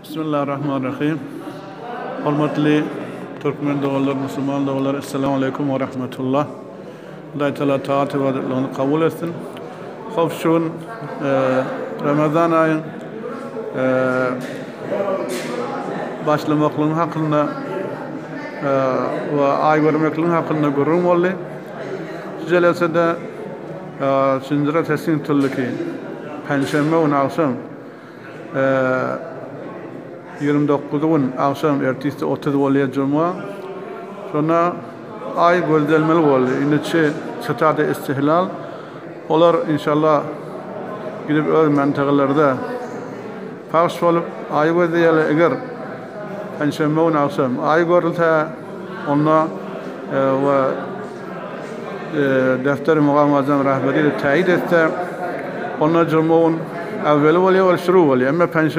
Bismillahirrahmanirrahim. Hormatly türkmen doganlar, musulman doganlar, Esselamu aleýkum we rahmetullah. Hudaý Taala taat ibadatlaryny kabul etsin. Hop şu gün Ramazan aýyň başlamaklygyň hakynda we aý görmekligiň hakynda gürrüň boldy. Şu jelesede Şinjire teslim tutuldy ki, penşenbe güni agşam 29 gün agşam ertesi 30 bolýar juma. Şonda aý gözlenmeli boldy. Indi çi çytada istihlal. Olar inşallah gidip öz mantagalarda pahş bolup aý gözleýärler. Eger penşenbe güni agşam aý görülse onda we Defteri Mugam Azam Rahberi täýit etse, onda juma gün awweli bolýar we şuru bolýar. Emma penşenbe.